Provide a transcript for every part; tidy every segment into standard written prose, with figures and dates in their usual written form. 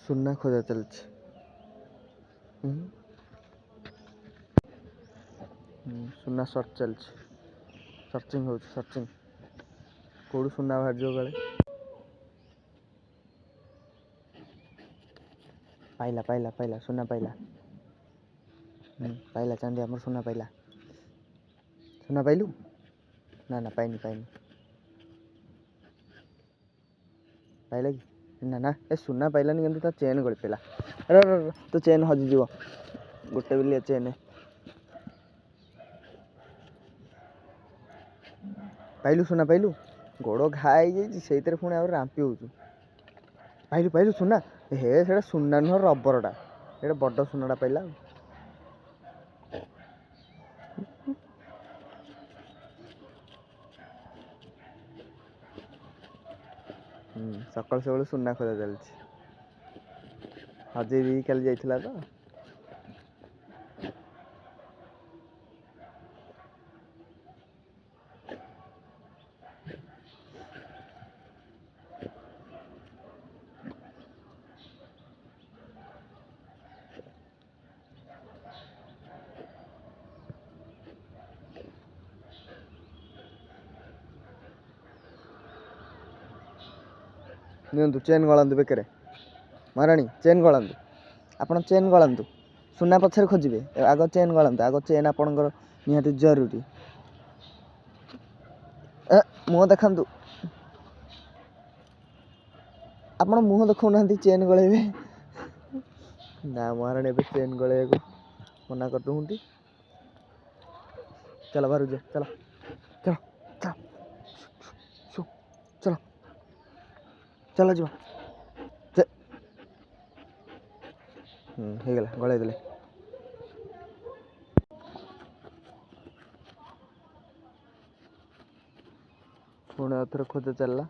ସୁନା ଖୋଜା ଚାଲିଛି। ହୁଁ ସୁନା ସର୍ଚ୍ଚ ଚାଲିଛି, ସର୍ଚ୍ଚିଂ ହେଉଛି, ସର୍ଚ୍ଚିଂ। କେଉଁଠୁ ସୁନା ବାହାରିଯିବ କାଳେ। ପାଇଲା ପାଇଲା ପାଇଲା, ସୁନା ପାଇଲା। ପାଇଲା ଚାନ୍ଦି ଆମର ସୁନା ପାଇଲା। ସୁନା ପାଇଲୁ? ନା ନା, ପାଇନି ପାଇନି। ପାଇଲା କି? ନା ନା, ଏ ସୁନା ପାଇଲାନି, କିନ୍ତୁ ତା ଚେନ୍ ଗଳି ପଇଲା। ର ର, ତୋ ଚେନ୍ ହଜିଯିବ। ଗୋଟେ ବିଲିଆ ଚେନ୍। ପାଇଲୁ? ସୁନା ପାଇଲୁ? ଗୋଡ଼ ଘା ହେଇଯାଇଛି, ସେଇଥିରେ ପୁଣି ଆହୁରି ରାମ୍ପି ହେଉଛୁ। ପାଇଲୁ ପାଇଲୁ ସୁନା? ହେ, ସେଇଟା ସୁନା ନୁହଁ, ରବରଟା। ଏଇଟା ବଡ଼ ସୁନାଟା ପାଇଲା ଆଉ। ସକାଳୁ ସକାଳୁ ସୁନା ଖୋଜା ଚାଲିଛି। ହଜେଇ ଦେଇକି କାଲି ଯାଇଥିଲା ତ। ନିଅନ୍ତୁ, ଚେନ୍ ଗଳାନ୍ତୁ ବେକରେ। ମହାରାଣୀ, ଚେନ୍ ଗଳାନ୍ତୁ। ଆପଣ ଚେନ୍ ଗଳାନ୍ତୁ, ସୁନା ପଛରେ ଖୋଜିବେ। ଆଗ ଚେନ୍ ଗଳାନ୍ତୁ, ଆଗ ଚେନ୍ ଆପଣଙ୍କର ନିହାତି ଜରୁରୀ। ଏ ମୁହଁ ଦେଖାନ୍ତୁ ଆପଣ, ମୁହଁ ଦେଖାଉନାହାନ୍ତି। ଚେନ୍ ଗଳେଇବେ ନା? ମହାରାଣୀ ଏବେ ଚେନ୍ ଗଳେଇବାକୁ ମନା କରିଦେଉଛନ୍ତି। ଚାଲ, ବାହାରକୁ ଯିବା। ଚାଲ ଚାଲ ଚାଲ ଚାଲ ଚାଲ ଯିବା। ହେଇଗଲା, ଗଳେଇ ଦେଲେ। ପୁଣି ଆଉ ଥରେ ଖୋଜା ଚାଲିଲା।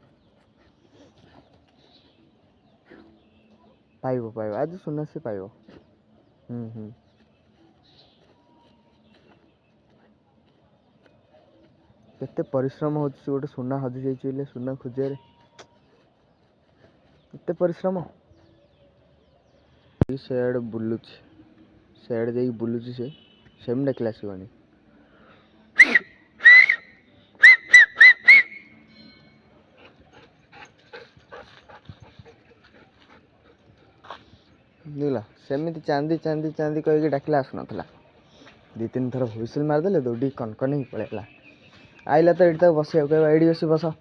ପାଇବ ପାଇବ, ଆଜି ସୁନା ସେ ପାଇବ। ହୁଁ ହୁଁ କେତେ ପରିଶ୍ରମ ହେଉଛି। ଗୋଟେ ସୁନା ହଜି ଯାଇଛି ବୋଲେ ସୁନା ଖୋଜିବାରେ ଏତେ ପରିଶ୍ରମ। ସେଆଡ଼େ ବୁଲୁଛି, ସେଆଡ଼େ ଯାଇକି ବୁଲୁଛି ସେ। ସେମିତି ଡାକିଲେ ଆସିବନି। ବୁଝିଲ? ସେମିତି ଚାନ୍ଦି ଚାନ୍ଦି ଚାନ୍ଦି କହିକି ଡାକିଲେ ଆସୁନଥିଲା। ଦୁଇ ତିନି ଥର ହୁଇସିଲ୍ ମାରିଦେଲେ ଦୌଡ଼ିକି କନକନ ହେଇକି ପଳେଇଲା। ଆଇଲା ତ ଏଇଠି ତାକୁ ବସିବାକୁ କହିବା। ଏଇଠି ବସି ବସ।